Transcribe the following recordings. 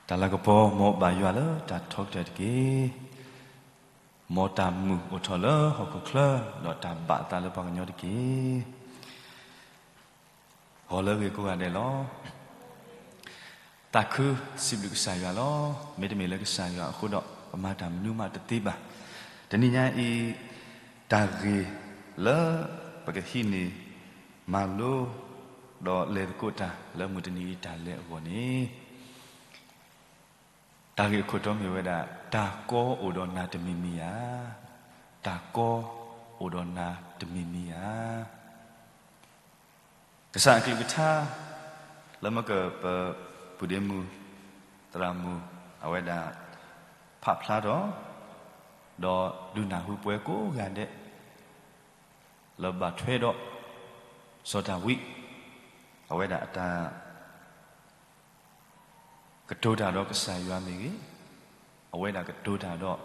တၢ်လၤကပီၤ မ်ဘၣ်ယွၤလၢတၢ်ထီကတၢၢ်တက့ၢ်. မ်တၢ်မုာ်အိၣ်ထီၣ်လၢဟီၣ်ခိၣ်ချၢ, ဒီးတၢ်ဘၣ်အသးလၢပှၤကညီတက့ၢ်. ဂီၤလၢအဂ့ၤကိးဂၤဒဲးလီၤ. သးခုစံးဘျုးကစၢ်ယွၤလီၤ. မ့တမ့ၢ်လၢကစၢ်ယွၤအဃိဒီး ပမၤတၢ်မနုၤမးတသ့ဘၣ်. တနံၤညါအံၤ တၢ်ဂ့ၢ်လၢပကဟံးန့ၢ်မၤလိ ဒီးလဲၤသကိးတၢ်လၢမုၢ်တနံၤအံၤတၢ်လဲၤအဂီၢ်န့ၣ် တၢ်ဂ့ၢ်အခိၣ်တီမ့ၢ်ဝဲဒၣ် တၢ်ကီအိၣ်ဒီးနၤတမံၤမံၤဧါ. တၢ်ကီအိၣ်ဒီးနၤတမံၤမံၤဧါ. ကစၢ်အကလုၢ်ကထါ လၢမ့ၢ်ကပပုၢ်ဒ့မုၣ် သရၣ်မုၣ် အဝဲဒၣ် ဖးဖျါထီၣ် ဒီးဒုးနၢ်ဟူပှၤကိးဂၤဒဲး လၢဘၣ်ထွဲဒီး စီၤဒၤဝံး အဝဲဒၣ်အတၢ် ကတိၤတၢ်ဒီးကစၢ်ယွၤမ့ၢ်ဂ့ၤ, အဝဲဒၣ်ကတိၤတၢ်ဒီး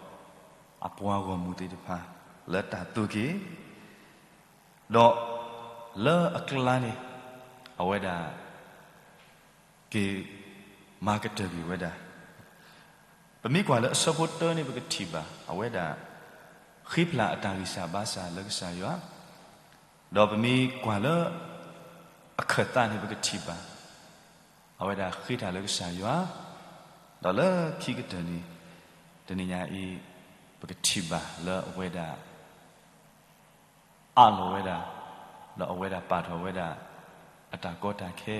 အပှၤဂီၢ်မုၢ်သ့ၣ်တဖၣ် လၢတၢ်သူၣ်က့ၤ, ဒီးလၢအကျါန့ၣ် အဝဲဒၣ် က့ၤမၤကတၢၢ်ကွံာ်ဝဲဒၣ်. ပမ့ၢ်ကွၢ်လၢအဆၢဖိတၢန့ၣ် ပကထံၣ်ဘၣ် အဝဲဒၣ် ဃ့ဖျါအတၢ်ဂံၢ်စၢ်ဘါစၢ်လၢကစၢ်ယွၤ, ဒီးပမ့ၢ်ကွၢ်လၢ အခၢၣ်သးန့ၣ် ပကထံၣ်ဘၣ် အဝဲဒၣ်ဃ့တၢ်လၢကစၢ်ယွၤ, ဒီးလၢခံကတၢၢ်န့ၣ် တနံၤညါအံၤ ပကထံၣ်ဘၣ်လၢအဝဲဒၣ် အးလီၤဝဲဒၣ်, ဒီးအဝဲဒၣ်ပာ်ထီၣ်ဝဲဒၣ် အတၢ်ကီတၢ်ခဲ,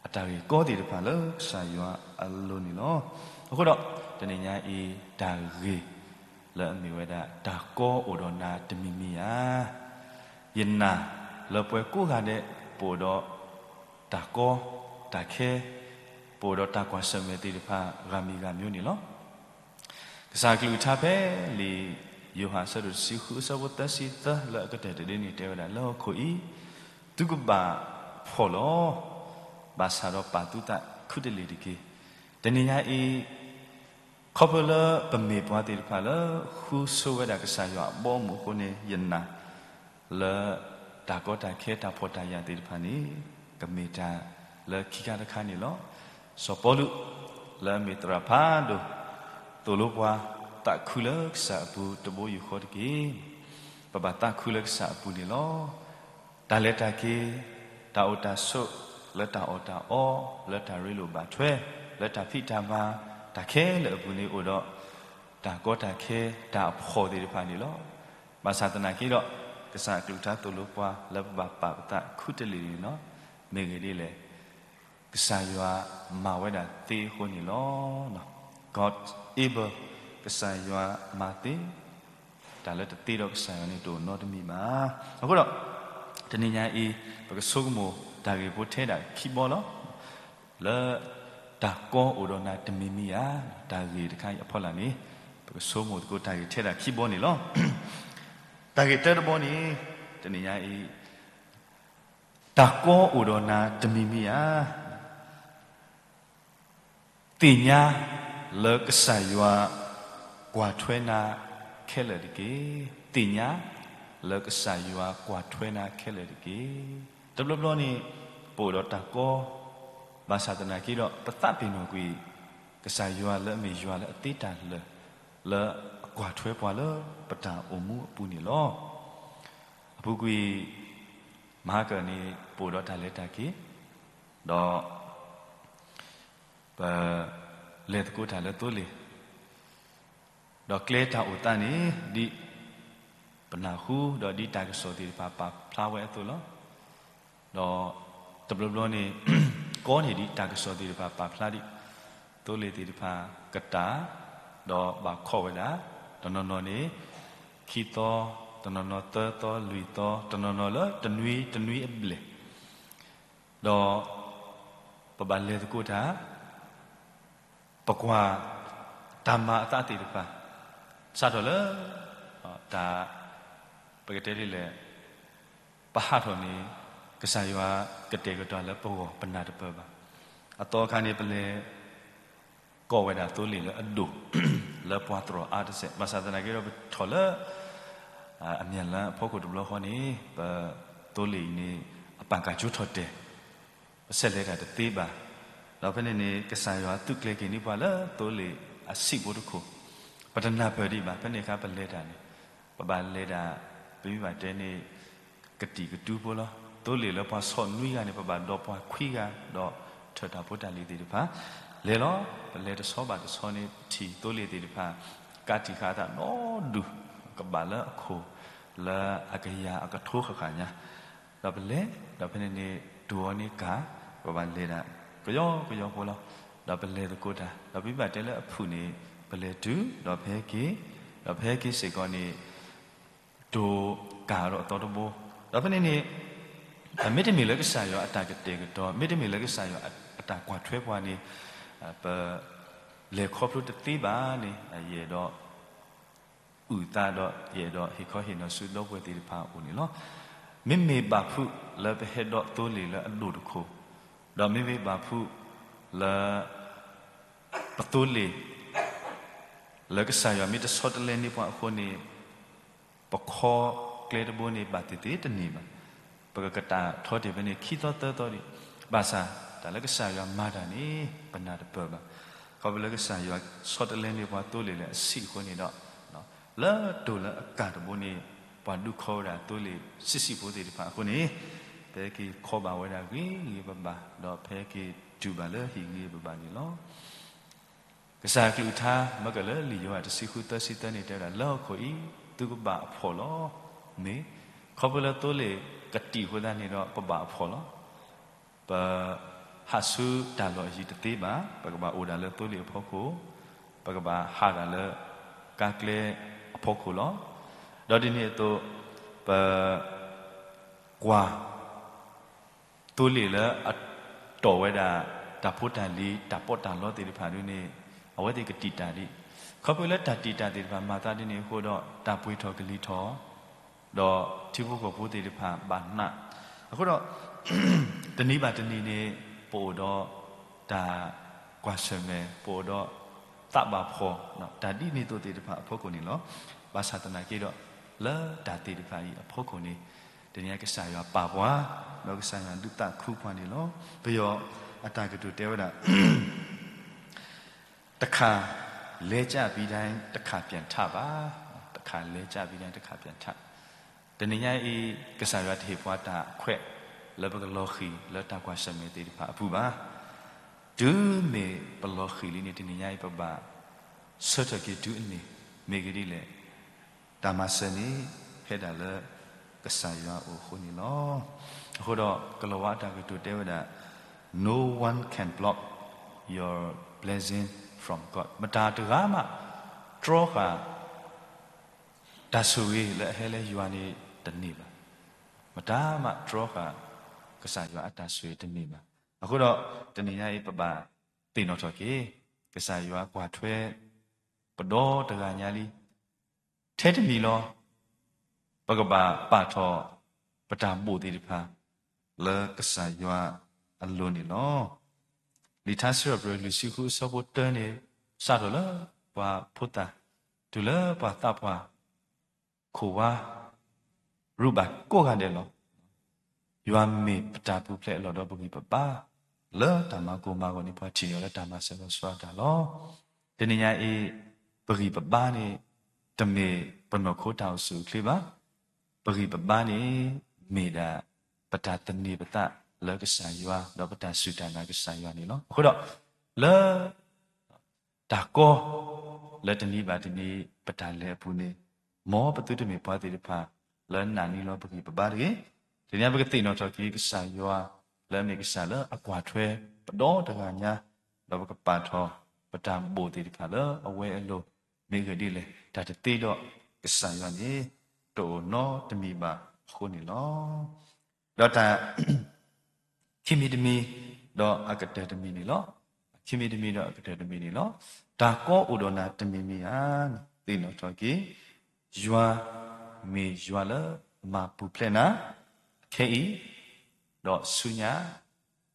အတၢ်ဂ့ၢ်ကီသ့ၣ်တဖၣ်လၢကစၢ်ယွၤအလိၤန့ၣ်လီၤ. အဃိဒီး တနံၤညါအံၤ တၢ်ဂ့ၢ်လၢအမ့ၢ်ဝဲဒၣ် တၢ်ကီအိၣ်ဒီးနၤတမံၤမံၤဧါ. ယနာ်လၢပှၤကိးဂၤဒဲး ပအိၣ်ဒီးတၢ်ကီတၢ်ခဲ, ပအိၣ်ဒီးတၢ်ကွၢ်ဆၢၣ်မဲာ်သ့ၣ်တဖၣ် ဂၤမံၤဂၤမံၤန့ၣ်လီၤ. ကစၢ်အကလုၢ်ကထါဖဲလံာ်ယိၤဟၣ်အဆၢဒိၣ်တဆံဃုအဆၢဖိသၢဆံသၢလၢအကတၢၢ်တဒ့န့ၣ် တဲဝဲဒၣ်လၢဟီၣ်ခိၣ်အံၤ သုကဘၣ်ဖှီၣ်လီၤ. ဘၣ်ဆၣ်ဒီးပာ်သုသးခုတလ့ၢ်တက့ၢ်. တနံၤညါအံၤ ခီဖျိလၢပမ့ၢ်ပှၤသ့ၣ်တဖၣ်လၢဃုဆိဝဲဒၣ်ကစၢ်ယွၤအဘီအမုၢ်အဃိန့ၣ် ယနာ်လၢ တၢ်ကီတၢ်ခဲတၢ်ဖှီၣ်တၢ်ယာ်သ့ၣ်တဖၣ်န့ၣ် ကမ့ၢ်တၢ်လၢခံခါတခါန့ၣ်လီၤ. စီၤပီလူး လၢအမ့ၢ်သရၣ်ဖးဒိၣ် သိၣ်လိပှၤ သးခုလၢကစၢ်အပူၤတဘိယူၢ်ဃီတက့ၢ်. ပဘၣ်သးခုလၢကစၢ်အပူၤန့ၣ်လီၤ. တၢ်လဲၤတၢ်က့ၤ, တၢ်အိၣ်တၢ်ဆိး, လၢတၢ်အီၣ်တၢ်အီ, လၢတၢ်ရ့လိာ်ဘၣ်ထွဲ, လၢတၢ်ဖံးတၢ်မၤ, တၢ်ခဲလၢာ်အပူၤန့ၣ်အိၣ်ဒီး တၢ်ကီတၢ်ခဲ, တၢ်အဖှီၣ်သ့ၣ်တဖၣ်န့ၣ်လီၤ. ဘၣ်ဆၣ်သနာ်က့ဒီး ကစၢ်အကလုၢ်ကထါသိၣ်လိပှၤလၢပဘၣ်ပာ်ပသးခုတလ့ၢ်န့ၣ်လီၤ. မ့ၢ်ဂ့ၢ်ဒ်လဲၣ်, ကစၢ်ယွၤမၤဝဲဒၣ်သ့အဃိန့ၣ်လီၤ. God able, ကစၢ်ယွၤမၤသ့, တၢ်လၢတသ့ဒီးကစၢ်ယွၤန့ၣ်တအိၣ်နီတမံၤဘၣ်. အဃိဒီး တနံၤညါအံၤ ပကဆိကမိၣ်တၢ်ဂ့ၢ်ဖိထဲဒၣ်ခံဘီလီၤ. လၢ တၢ်ကီအိၣ်ဒီးနၤတမံၤမံၤဧါ. တၢ်ဂ့ၢ်တခါအံၤအဖီလာ်န့ၣ် ပကဆိကမိၣ်သကိးတၢ်ဂ့ၢ်ထဲဒၣ်ခံဘီန့ၣ်လီၤ. တၢ်ဂ့ၢ်တၢတဘီန့ၣ် တနံၤညါအံၤ တၢ်ကီအိၣ်ဒီးနၤတမံၤမံၤဧါ. သ့ၣ်ညါလၢကစၢ်ယွၤကွၢ်ထွဲနၤခဲလၢာ်တက့ၢ်. သ့ၣ်ညါလၢကစၢ်ယွၤကွၢ်ထွဲနၤခဲလၢာ်တက့ၢ်. တဘျီဘျီန့ၣ် ပအိၣ်ဒီးတၢ်ကီ ဘၣ်ဆၣ်သနာ်က့ဒီး ပသးပ့ၤနီၣ်ကွံာ် ကစၢ်ယွၤလၢအမ့ၢ်ယွၤလၢအသ့တၢ်လၢာ် လၢအကွၢ်ထွဲပှၤလၢပတၢ်အိၣ်မူအပူၤန့ၣ်လီၤ. အပူၤကွံာ် မဟါကၢၢ်န့ၣ် ပအိၣ်ဒီးတၢ်လဲၤတၢ်က့ၤ ဒီး ပ လဲၤသကိးတၢ်လၢသိလ့ၣ်, ဒီးကျဲတၢ်အိၣ်သးန့ၣ် ဒ်ပနၢ်ဟူ ဒီးဒ်တၢ်ကစီၣ်သ့ၣ်တဖၣ်ပာ်ဖျါဝဲအသိးလီၤ. ဒီးတဘျီဘျီန့ၣ် ကီန့ၢ်ဒံးတၢ်ကစီၣ်သ့ၣ်တဖၣ်ပာ်ဖျါဒံး, သိလ့ၣ်သ့ၣ်တဖၣ်ကတၢၢ် ဒီးဘၣ်ခီၣ်ဝဲဒၣ်, တနီၤနီၤန့ၣ် ခံသီ, တနီၤနီၤသၢသီလွံၢ်သီ, တနီၤနီၤလၢတနွံတနွံအဘျဲၣ် ဒီးပဘၣ်လဲၤသကိးတၢ်, ပကွၢ်တၢ်မၤအသးသ့ၣ်တဖၣ်, စးထီၣ်လၢ တၢ် ပကတဲဒ်လဲၣ်, ပဟးထီၣ်န့ၣ် ကစၢ်ယွၤကတဲာ်ကတီၤလၢပဂီၢ်ပနၢ်တပၢၢ်ဘၣ်. အသီအခါန့ၣ် ပလဲၤ ကီၢ်ဝဲဒၣ်သိလ့ၣ်လၢအဒိၣ် လၢပှၤသရိာ်အါတစဲး, ဘၣ်ဆၣ်သနာ်က့ဒီး ပထီၣ်လၢ အမဲၢ်လါအဖီခိၣ်တဘျီဃီန့ၣ် ပသိလ့ၣ်အံၤန့ၣ် အပာ်ကၢ်ကၠိထီၣ်တဲာ်, ပဆဲးလဲၤတၢ်တသ့ဘၣ်. ဒီးဖဲန့ၣ်န့ၣ် ကစၢ်ယွၤသုးကျဲၤက့ၤန့ၢ်ပှၤလၢသိလ့ၣ်အဆံးဖိတခိၣ်, ပတနၢ်ပၢၢ်ဒံးဘၣ် ဖဲန့ၣ်အခါပလဲၤတၢ်န့ၣ်, ပဘၣ်လဲၤဒၣ် ပမ့ၢ်ဘၣ်တဲန့ၣ် ကတံာ်ကတူဖိလီၤ. သိလ့ၣ်လၢပှၤဆီၣ်နွံဂၤန့ၣ် ပဘၣ်ဒိးပှၤခွံဂၤ ဒီးထၢၣ်တၢ်ဖိတၢ်လံၤသ့ၣ်တဖၣ် လဲၤလီၤ. ပလဲၤတဆီဘၣ်တဆီန့ၣ် ပထံၣ်သိလ့ၣ်သ့ၣ်တဖၣ် ကးတံာ်ဃာ်အသးနီဒူၣ် ကဘၣ်လၢအခိၣ် လၢအကယၤအကထိဃၣ်ဃၣ်ညါ ဒီးပလဲၤ ဒီးဖဲန့ၣ်န့ၣ် တိၢ်အီၤန့ၢ်ကၣ် ပဘၣ်လဲၤဒၣ် ကယီကယီဖိလီၤ. ဒီးပလဲၤသကိးတၢ် ဒီးပမ့ၢ်ဘၣ်တဲလၢအဖုၣ်န့ၣ် ပလဲၤတုၤ ဒီးဖဲက့ၤ ဒီးဖဲက့ၤစ့ၢ်ကီးန့ၣ် တိၢ်ကၣ်ဒီးအသီတဘိ ဒီးဖဲန့ၣ်န့ၣ် မ့တမ့ၢ်လၢကစၢ်ယွၤအတၢ်ကတဲာ်ကတီၤ မ့တမ့ၢ်လၢကစၢ်ယွၤအတၢ်ကွၢ်ထွဲပှၤန့ၣ် ပ လဲၤခီဖျိတသ့ဘၣ်န့ၣ် ယအဲၣ်ဒိး အုၣ်သးဒီး ယအဲၣ်ဒိးဟ့ၣ်ခီဟ့ၣ်နီၤဆူဒီပုၢ်ဝဲၢ်သ့ၣ်တဖၣ်အအိၣ်န့ၣ်လီၤ. မ့မ့ၢ်ဘၣ်ဖုးလၢပဟဲဒီးသိလ့ၣ်လၢအဒိၣ်တခိၣ်, ဒီးမ့မ့ၢ်ဘၣ်ဖုးလၢ ပသိလ့ၣ် လၢကစၢ်ယွၤမ့ၢ်တဆီတလဲန့ၢ်ပှၤအဃိန့ၣ် ပခီကျဲတဘိန့ၣ်ဘၣ်သ့ၣ်သ့ၣ်တန့ၢ်ဘၣ်. ပကကတၢၢ်ထီတ့ၢ်ဖဲန့ၣ်ခံသီသၢသီဒံး, ဘၣ်ဆၣ်တၢ်လၢကစၢ်ယွၤမၤတၢ်န့ၣ် ပနၢ်တပၢၢ်ဘၣ်. ခီဖျိလၢကစၢ်ယွၤဆီတလဲန့ၢ်ပှၤသိလ့ၣ်လၢအဆံးအဃိန့ၣ်ဒီး လၢတိၢ်လၢအကၣ်တဘိန့ၣ် ပှၤဒုးခီဝဲဒၣ်သိလ့ၣ်ဆံးဆံးဖိသ့ၣ်တဖၣ်အဃိန့ၣ် ဖဲက့ၤခီဘၣ်ဝဲဒၣ်ဂ့ၤဂ့ၤဘၣ်ဘၣ် ဒီးဖဲက့ၤတုၤဘၣ်လၢဟံၣ်ဂ့ၤဘၣ်ဘၣ်န့ၣ်လီၤ. ကစၢ်အကလုၢ်ကထါ မ့ၢ်ကလၢလံာ်ယိၤဟၣ်တဆံဃုသၢဆံသၢန့ၣ် တဲဝဲဒၣ် လၢဟီၣ်ခိၣ်အံၤ သုကဘၣ်အဖှီၣ်လီၤ. မ့ၢ် ခီဖျိလၢသိလ့ၣ်ကတံာ်အဃိသတးန့ၣ်ဒီး ပဘၣ်အဖှီၣ်လီၤ. ပ ဟးဆူတၢ်လီၢ်အယံၤတသ့ဘၣ်, ပကဘၣ်အိၣ်ဒၣ်လၢသိလ့ၣ်အဖီခိၣ်, ပကဘၣ်ဟးဒၣ်လၢ ကါကျဲအဖီခိၣ်လီၤ. ဒီးဒ်န့ၣ်အသိး ပ ကွၢ် သိလ့ၣ်လၢအတီၢ်ဝဲဒၣ် တၢ်ဖိတၢ်လံၤ တၢ်ပီးတၢ်လီသ့ၣ်တဖၣ်ဒ်န့ၣ် အဝဲသ့ၣ်ကတံာ်တၢ်ဒံး, ခီဖျိလၢတၢ်တံာ်တာ်သ့ၣ်တဖၣ်မၤသးဒ်န့ၣ်အဃိဒီး တၢ်ပှ့ၤထီၣ်ကလံၤထီၣ် ဒီးထံဖိကီၢ်ဖိသ့ၣ်တဖၣ်ဘၣ်နး, အဃိဒီး တနံၤဘၣ်တနံၤန့ၣ် ပအိၣ်ဒီးတၢ်ကွၢ်ဆၢၣ်မဲာ် ပအိၣ်ဒီးသးဘၣ်ဖှီၣ် တၢ်ဒ်န့ၣ်အသိးသ့ၣ်တဖၣ်အဖီခိၣ်န့ၣ်လီၤ. ဘၣ်ဆၣ်သနာ်က့ဒီး လၢတၢ်သ့ၣ်တဖၣ်အံၤအဖီခိၣ်န့ၣ် တနံၤအံၤကစၢ်ယွၤပာ်ပှၤ ဒီးကစၢ်ယွၤဒုးသးခုပှၤန့ၣ်လီၤ. ပယီၤအတၢ်ကတိၤတဲဝဲဒၣ် တခါလဲကျပြီးတိုင်း တခါပြန်ထပါ, တခါလဲကျပြီးတိုင်း တခါပြန်ထ. တနံၤညါအံၤ ကစၢ်ယွၤတဟ့ၣ်ပှၤတၢ်ခွဲး လၢပကလီၤဃံၤလၢတၢ်ကွၢ်ဆၢၣ်မဲာ်သ့ၣ်တဖၣ်အပူၤဘၣ်. တုၤမ့ၢ်ပလီၤဃံၤလံန့ၣ် တနံၤညါအံၤ ပဘၣ်ဆၢထၢၣ်က့ၤတုၤအန့ၣ် မ့ၢ်ဂ့ၤဒ်လဲၣ်. တၢ်မၤစၢၤန့ၣ် ဟဲဒၣ်လၢကစၢ်ယွၤအအိၣ်အဃိန့ၣ်လီၤ. အဃိဒီး ကလီၤဝါအတၢ်ကတိၤတဲဝဲဒၣ် No one can block your blessing from God. မတၤတဂၤမး တြီဃာ် တၢ်ဆိၣ်ဂ့ၤလၢအဟဲလၢယွၤန့ၣ်တန့ၢ်ဘၣ်. မတၤမးတြီဃာ် ကစၢ်ယွၤအတၢ်ဆိၣ်ဂ့ၤတန့ၢ်ဘၣ်. အဃိဒီး တနံၤညါအံၤ ပဘၣ်သ့ၣ်နီၣ်ထီၣ်က့ၤ ကစၢ်ယွၤကွၢ်ထွဲ ပဒီတဂၤညါလံ. ထဲတမံၤလီၤ ပကဘၣ်ပာ်ထီၣ် ပတၢ်ဘိၣ်သ့ၣ်တဖၣ် လၢကစၢ်ယွၤအလိၤန့ၣ်လီၤ. လံာ်ထါစံးထီၣ်ပတြၢၤ လွံၢ်ဆံဃုအဆၢဖိတၢန့ၣ် စးထီၣ်လၢပှၤဖိသၣ် တုၤလၢပှၤသးပှၢ် ခိၣ်ဝါ ရူၢ်ဘၣ်ကိးဂၤဒဲးလီၤ. ယွၤမ့ၢ်ပတၢ်ပူၤဖျဲးအလီၢ်ဒီးပဂံၢ်ပဘါ, လၢတၢ်မၤကိၢ်မၤဂီၤန့ၣ် ပှၤထံၣ်န့ၢ်အီၤလၢတၢ်မၤစၢၤလီၤဆီဒၣ်တၢ်လီၤ. တနံၤညါအံၤ ပဂံၢ်ပဘါန့ၣ် တမ့ၢ်ပနီၢ်ခိတၢ်အိၣ်ဆူၣ်အိၣ်ချ့ဘၣ်. ပဂံၢ်ပဘါန့ၣ် မ့ၢ်ဒၣ် ပတၢ်သန့ၤပသးလၢကစၢ်ယွၤ ဒီးပတၢ်စူၢ်တၢ်နာ်ကစၢ်ယွၤန့ၣ်လီၤ. အဃိဒီး လၢ တၢ်ကီ လၢတနံၤဘၣ်တနံၤ ပတၢ်လဲၤအပူၤန့ၣ် မ်ပသုတမ့ၢ်ပှၤသ့ၣ်တဖၣ် လၢနာ်န့ၢ်လီၤပဂံၢ်ပဘါတဂ့ၤ. တနံၤညါပကသ့ၣ်နီၣ်ထီၣ်က့ၤကစၢ်ယွၤ လၢအမ့ၢ်ကစၢ်လၢအကွၢ်ထွဲ ပဒီတဂၤညါ, ဒီးပကပာ်ထီၣ် ပတၢ်ဘိၣ်သ့ၣ်တဖၣ်လၢအဝဲအလိၤ မ့ၢ်ဂ့ၤဒ်လဲၣ်. တၢ်တသ့ဒီးကစၢ်ယွၤန့ၣ် တအိၣ်နီတမံၤဘၣ်အဃိန့ၣ်လီၤ. ဒီးတၢ် ခံမံၤတမံၤ ဒီးအကတၢၢ်တမံၤန့ၣ်လီၤ. ခံမံၤတမံၤဒီးအကတၢၢ်တမံၤန့ၣ်လီၤ. တၢ်ကီအိၣ်ဒီးနၤတမံၤမံၤဧါန့ၣ် သ့ၣ်နီၣ်ထီၣ်က့ၤ, ယွၤမ့ၢ်ယွၤလၢမၤပူၤဖျဲးနၤ, ခဲအံၤ, ဒီးဆူညါ,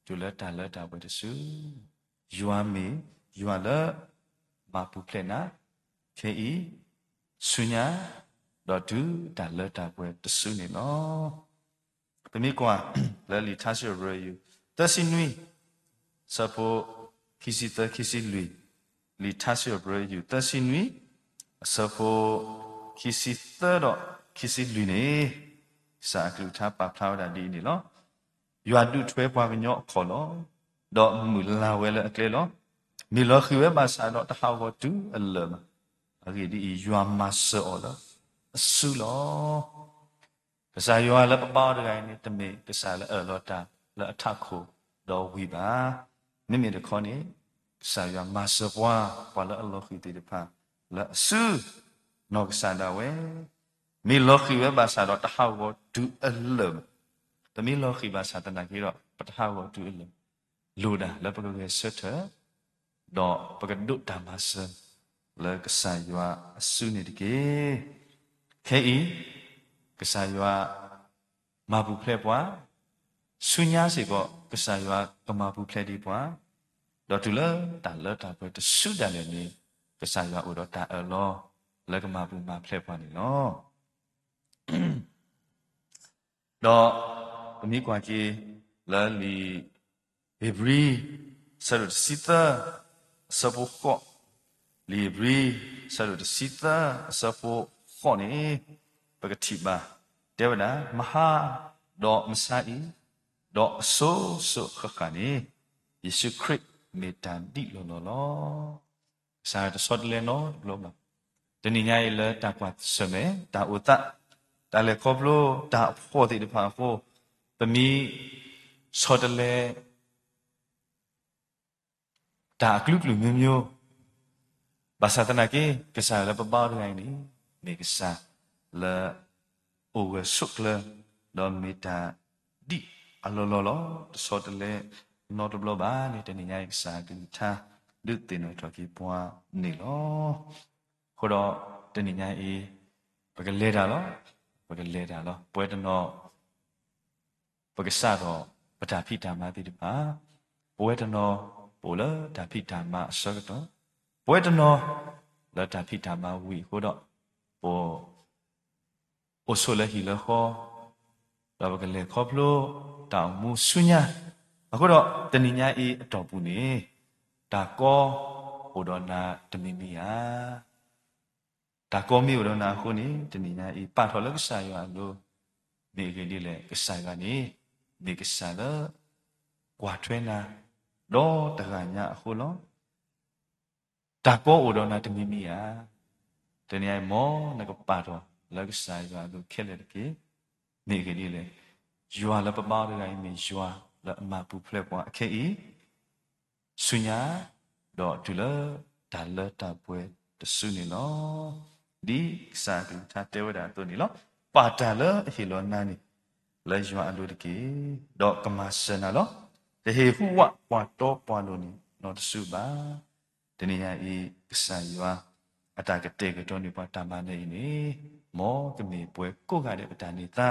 တုၤလၢတၢ်လၢတၢ်ပှဲၤတစု. ယွၤမ့ၢ်ယွၤလၢ မၤပူၤဖျဲးနၤ, ခဲအံၤ, ဆူညါ, ဒီးတုၤတၢ်လၢတၢ်ပှဲၤတစုန့ၣ်လီၤ. ပမ့ၢ်ကွၢ်လၢလံာ်ထါစံးထီၣ်ပတြၢၤ သၢဆံနွံ ဆၢဖိ ခံဆံသၢ ခံဆံလွံၢ်, လံာ်ထါစံးပတြၢၤ ယူၢ်သၢဆံနွံ, အဆၢဖိ ခံဆံသၢဒီးခံဆံလွံၢ်န့ၣ်, ကစၢ်အကလုၢ်ကထါပာ်ဖျါဝဲဒၣ်ဒ်အံၤန့ၣ်လီၤ. ယွၤဒုးထွဲပှၤကညီအခီၣ်လီၤ. ဒီးမုၢ်လၢ်ဝဲလၢအကျဲလီၤ. မ့ၢ်လီၤဃံၤဝဲဘၣ်ဆၣ်ဒီးတဟးဂီၤတုၤအလၢာ်ဘၣ်. အဂ့ၢ်ဒ်အံၤ, ယွၤမၤစၢၤအီၤလၢအစုလီၤ. ကစၢ်ယွၤလၢပဘါအီၤတဂၤအံၤန့ၣ် တမ့ၢ်ကစၢ်လၢအအၢၣ်လီၤတၢ်လၢအထးခိၣ်ဒီးဝံၤဘၣ်. မ့မ့ၢ်တခီန့ၣ်, ကစၢ်ယွၤမၤစၢၤပှၤ, ပှၤလၢအလီၤဃံၤသ့ၣ်တဖၣ်လၢအစု, နီၢ်ကစၢ်ဒၣ်ဝဲ မ့ၢ်လီၤဃံၤဝဲဘၣ်ဆၣ်ဒီး တဟးဂီၤတုၤအလၢာ်ဘၣ်. တမ့ၢ်လီၤဃံၤဘၣ်ဆၣ်သနာ်က့ဒီး ပတဟးဂီၤတုၤအလၢာ်, လိၣ်ဒၣ်လၢပကဂဲၤဆၢထၢၣ်, ဒီးပကဒိးတၢ်မၤစၢၤ လၢကစၢ်ယွၤအစုန့ၣ်တက့ၢ်. ခဲအံၤ, ကစၢ်ယွၤ မၤပူၤဖျဲးပှၤ, ဆူညါစ့ၢ်ကီး ကစၢ်ယွၤကမၤပူၤဖျဲးဒံးပှၤ, ဒီးတုၤလၢတၢ်လၢတၢ်ပှဲၤတစုဒၣ်လဲာ်န့ၣ်, ကစၢ်ယွၤအိၣ်ဒီးတၢ်အၢၣ်လီၤ လၢကမၤပူၤမၤဖျဲးပှၤန့ၣ်လီၤ. ဒီးပမ့ၢ်ကွၢ်က့ၤလၢလံာ်ဧ့ၤဘြံၤ ဆၢဒိၣ်တဆံသၢ အဆၢဖိဃိး, လံာ်ဧ့ၤဘြံၤ ဆၢဒိၣ်တဆံသၢ အဆၢဖိဃိးန့ၣ်, ပကထံၣ်ဘၣ်, တဲဝဲဒၣ်, မဟါဒီးမဆါအံၤ, ဒီးအစိၤစိၤဃၣ်ဃၣ်န့ၣ်, ယ့ၣ်ၡူးခရံာ်မ့ၢ်တၢ်ဒံးလီၢ်လီၢ်လီၤ. ကစၢ်တဆီတလဲနီတဘျီဘၣ်. တနံၤညါအံၤလၢတၢ်ကွၢ်ဆၢၣ်မဲာ်, တၢ်အိၣ်သး, တၢ်လဲၤခီဖျိ, တၢ်အဖှီၣ်သ့ၣ်တဖၣ်အဃိ, ပမ့ၢ်ဆီတလဲ တၢ်အကလုာ်ကလုာ်မျိုးမျိုး, ဘၣ်ဆၣ်သနာ်က့ ကစၢ်လၢပဘါအီၤတဂၤအံၤန့ၣ်, မ့ၢ်ကစၢ်လၢ အိၣ်ဂၢၢ်ဆိးကျၢၤ, ဒီးမ့ၢ်တၢ်ဒံးအလီၢ်လီၢ်လီၤ. တဆီတလဲနီတဘျီဘၣ်န့ၣ် တနံၤညါအံၤ ကစၢ်အကလုၢ်ကထါ ဒုးသ့ၣ်နီၣ်ထီၣ်က့ၤပှၤန့ၣ်လီၤ. အဃိဒီးတနံၤညါအံၤ, ပကလဲၤတၢ်လီၤ, ပကလဲၤတၢ်လီၤ. ပဝဲတနီၤ ပကစးထီၣ်ပတၢ်ဖံးတၢ်မၤသ့ၣ်တဖၣ်, ပဝဲတနီၤ ပအိၣ်လၢတၢ်ဖံးတၢ်မၤအဆၢကတီၢ်, ပဝဲတနီၤ လၢတၢ်ဖံးတၢ်မၤဝံၤအဃိဒီး, ပ အိၣ်ဆိးလၢဟံၣ်လၢဃီ, ဒီးပကလဲၤခီဖျိတၢ်အိၣ်မူဆူညါ, အဃိဒီးတနံၤညါအံၤအတီၢ်ပူၤန့ၣ်, တၢ်ကီအိၣ်ဒီးနၤတမံၤမံၤဧါ. တၢ်ကီမ့ၢ်အိၣ်ဒီးနၤအဃိန့ၣ် တနံၤညါအံၤ ပာ်ထီၣ်လၢကစၢ်ယွၤအလိၤ, မ့ၢ်အဂ့ၢ်ဒ်လဲၣ်, ကစၢ်ယွၤန့ၣ် မ့ၢ်ကစၢ်လၢ ကွၢ်ထွဲနၤ ဒီးတဂၤညါအဃိလီၤ. တၢ်ကီအိၣ်ဒီးနၤတမံၤမံၤဧါ. တနံၤအံၤ မ်နကပာ်ထီၣ်လၢကစၢ်ယွၤအလိၤခဲလၢာ်တက့ၢ်. မ့ၢ်အဂ့ၢ်ဒ်လဲၣ်, ယွၤလၢပဘါအီၤတဂၤအံၤ မ့ၢ်ယွၤလၢအမၤပူၤဖျဲးပှၤအခဲအံၤ ဆူညါ, ဒီးတုၤလၢတၢ်လၢတၢ်ပှဲၤတစုန့ၣ်လီၤ. ဒ်ကစၢ်အကလုၢ်ကထါတဲဝဲဒၣ်အသိးန့ၣ်လီၤ. ပာ်တၢ်လၢအဟ့ၣ်လီၤနၤန့ၣ် လၢယွၤအလိၤတက့ၢ်, ဒီးကမၤစၢၤနၤလီၤ. တဟ့ၣ်ဟူးဝးပှၤတီပှၤလိၤန့ၣ် နီတစုဘၣ်. တနံၤညါအံၤ ကစၢ်ယွၤ အတၢ်ကတဲာ်ကတီၤန့ၢ်ပှၤတၢ်မၤနၢၤအံၤန့ၣ်, မ်ကမ့ၢ်ပှၤကိးဂၤဒဲးပတၢ်န့ၢ်သါ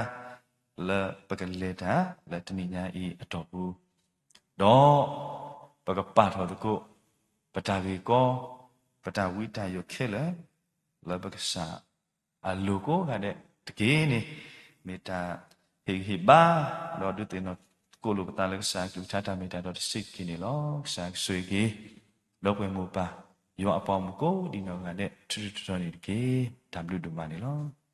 လၢပကလဲၤတၢ်လၢတနံၤညါအံၤအတီၢ်ပူၤ, ဒီးပကပာ်ထီၣ်သကိး ပတၢ်ဂ့ၢ်ကီ, ပတၢ်ဝံတၢ်ယိးခဲလၢာ် လၢပကစၢ်အလိၤကိးဂၤဒဲးတက့ၢ်န့ၣ်, မ့ၢ်တၢ်ဟ့ၣ်ဂံၢ်ဟ့ၣ်ဘါ, ဒီးဒုးသ့ၣ်နီၣ်သကိးလိာ်ပသးလၢကစၢ်အကလုၢ်ကထါတၢ်မ့ၢ်တၢ်တီတစဲးတက့ၢ်န့ၣ်လီၤ. ကစၢ်ကဆိၣ်ဂ့ၤက့ၤ ဒီပုၢ်ဝဲၢ်မိၢ်ပၢ် ယွၤအပှၤမုၣ်ကိးဒံးနီၢ်ဂၤဒဲး ထူထူတီၤတီၤန့ၣ်တက့ၢ်. တၢ်ဘျုးဒိၣ်မးန့ၣ်လီၤ.